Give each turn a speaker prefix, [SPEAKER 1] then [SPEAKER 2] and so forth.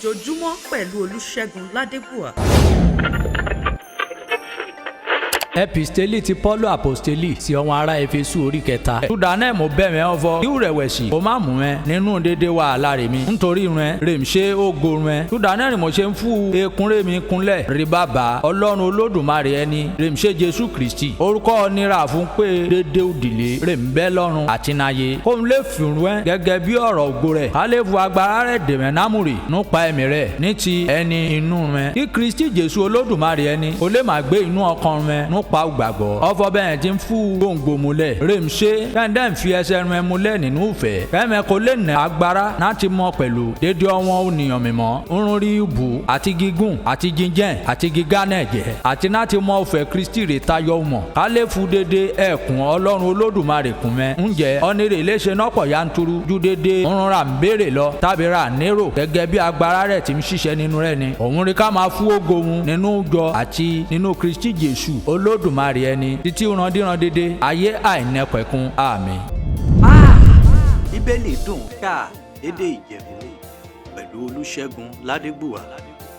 [SPEAKER 1] Ojoojúmọ́ pẹ̀lú Olúṣẹ́gun Ládébùwà.
[SPEAKER 2] Episteli ti Pọ́ọ̀lù Aposteli sí ọ̀wọ́n ará Efesu orí kẹta. Túdà náà mo bẹ̀ mẹ́ ọ̀fọ̀ kí rẹ̀wẹ̀sì kó má mú ẹ nínú dédé wàhálà rẹ̀ mi nítorí rẹ̀ rèm ṣe ògo rẹ̀. Túdà náà ni mo ṣe ń fún ekun rẹ̀ mi kúnlẹ̀ rí bàbá Ọlọ́run Olódùmarè ẹni rèm ṣe Jésù Kristi. Orúkọ nira fún pé dédé òdìlé rèm bẹ́ lọ́run àti náyé. Kóun lè fìrún ẹ gẹ́gẹ́ bí ọ̀rọ̀ ògo rẹ̀. Ká lè fu agbára rẹ̀ dèmẹ́ námúrè nípa ẹ̀mí rẹ̀ ní ti ẹni inú rẹ̀. Kí Kristi Jésù Olódùmarè ẹni kó lè máa gbé inú ọkàn rẹ̀ nípa gbàgbọ́. Ọfọ bẹ́ẹ̀ ti ń fún gbòǹgbò múlẹ̀. Rèm ṣe kẹ́ńdẹ́ ń fi ẹsẹ̀ rẹ̀ múlẹ̀ nínú ìfẹ́. Kẹ́mẹ́ kò lè nà agbára láti mọ pẹ̀lú dédé ọwọ́n ònìyàn mímọ́. Ń rí ibù àti gígùn àti jíjẹ́ àti gíga náà jẹ́. Àti láti mọ ìfẹ́ Kristi rè tayọ mọ̀. Ká lè fún dédé ẹ̀kún Ọlọ́run Olódùmarè kún mẹ́. Ǹjẹ́ ọ̀nìrè léṣe nọ́pọ̀ yanturu ju dédé ń ra ń béèrè lọ tàbí ra nérò gẹ́gẹ́ bí agbára rẹ̀ ti ń ṣiṣẹ́ nínú rẹ̀ ni. Òun rí ká máa fún ògo òun nínú jọ àti nínú Kristi Jésù Olódùmarè ẹni títí randíran dédé ayé àìnẹpẹ̀kun. Àmín.
[SPEAKER 3] Bíbélì dùn ká lédè Ìjẹ̀bú pẹ̀lú Olúṣẹ́gun Ládégbùwà.